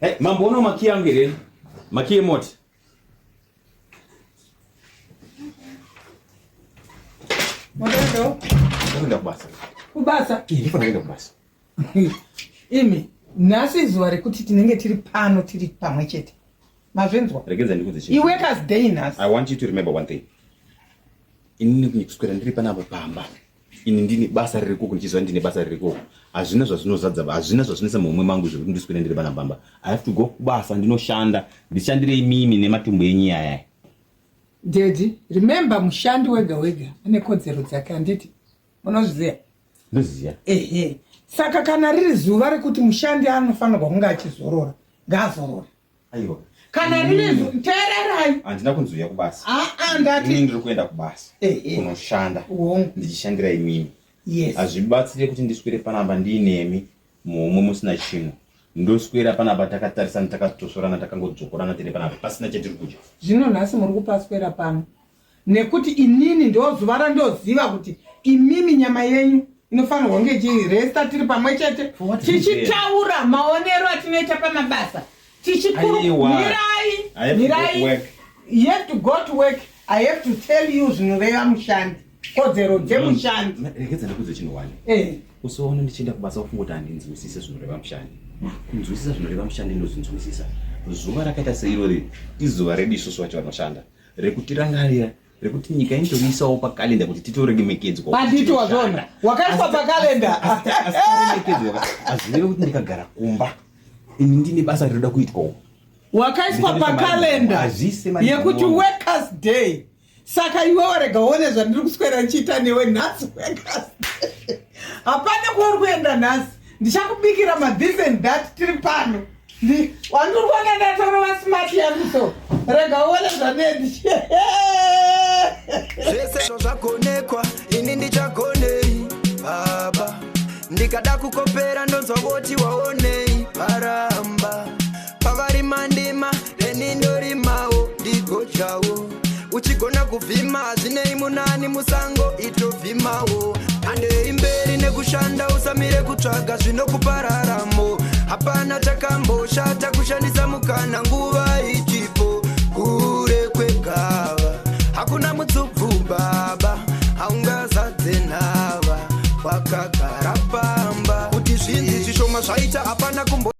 Hey, mamboona makiyi angu here? Makiyi emota. Motendo. Ndikuenda kubasa. Kubasa? Ii, ndifana kuenda kubasa. Imi, nhasi izuva rekuti tinenge tiri pano tiri pamwe chete. Mazvinzwa? Regedza ndikudze chinhu. Iworkers day nhasi. I want you to remember one thing. Inini kuswera ndiri panapa pamba. Ini ndine basa riri koko ndichiziva ndine basa riri koko. Hazvina zvazvinozadza, hazvina zvazvinoisa muhomwe mangu zvekuti ndiswere ndiri panapa pamba. I have to go kubasa ndinoshanda. Ndishandire imimi nematumbu enyu iyaya. Daddy, remember mushandi wega wega ane kodzero dzake handiti? Munozviziva? Ndoziva. Ehe. Saka kana riri zuva rekuti mushandi anofanirwa kunge achizorora, ngaazorore. Aiwa. Kana riri zuva, teererai. Handina kunzi uya kubasa. Aa, ndati. Ini ndiri kuenda kubasa. Ehe. Kunoshanda. Hongu. Ndichishandira imimi. Yes. Hazvibatsire kuti ndiswere panapa ndiinemi muhomwe musina chinhu. Ndoswera panapa takatarisana takatosvorana takangodzokorana tiri panapa pasina chatiri kudya. Zvino nhasi muri kupaswera pano nekuti inini ndozuva randoziva kuti imimi nyama yenyu inofanirwa kunge ichiresta tiri pamwe chete tichitaura maonero atinoita pamabasa tichikurumirai mirai. You have to go to work. I have to tell you zvinoreva mushandi, kodzero dzemushandi. Regedza ndikudze chinhu wani. Usaona ndichienda kubasa ufunga kuti handinzwisise zvinoreva mushandi. Kunzwisisa zvinoreva mushandi ndozvinzwisisa. Zuva rakaita seirori izuva redu isusu vacho vanoshanda rekutirangarira, rekuti nyika inotoriisawo pakalenda kuti titoremekedzwa. Handiti wazviona wakaiswa pakalenda? Asi taremekedzwa hazvirevi kuti ndikagara kumba ini ndine basa rinoda kuitwawo. Wakaiswa pakalenda yekuti workers day. Saka iwe warega uone zvandiri kuswera ndichiita newe nhasi. Workers day, hapana kwauri kuenda nhasi. Ndichakubikira mathis and that tiri pano. Wandiri kuona ndatorova smart yangu, so rega uone zvanee. Zvese zvagonekwa, ini ndichagonei baba? Ndikada kukopera ndonzwa voti waonei. Varamba pavarima ndima, neni ndorimawo ndigodyawo. Uchigona kuvhima zvinei munani musango itovhimawo. Handei mberi nekushanda, usamire kutsvaga zvinokupa raramo. Hapana chakamboshata kushandisa mukana nguva ichipo. Kure kwegava hakuna mutsubvu baba, haungazadze nhava wakagara pamba. Kuti zvinzi zvishoma zvaita hapana kumbo.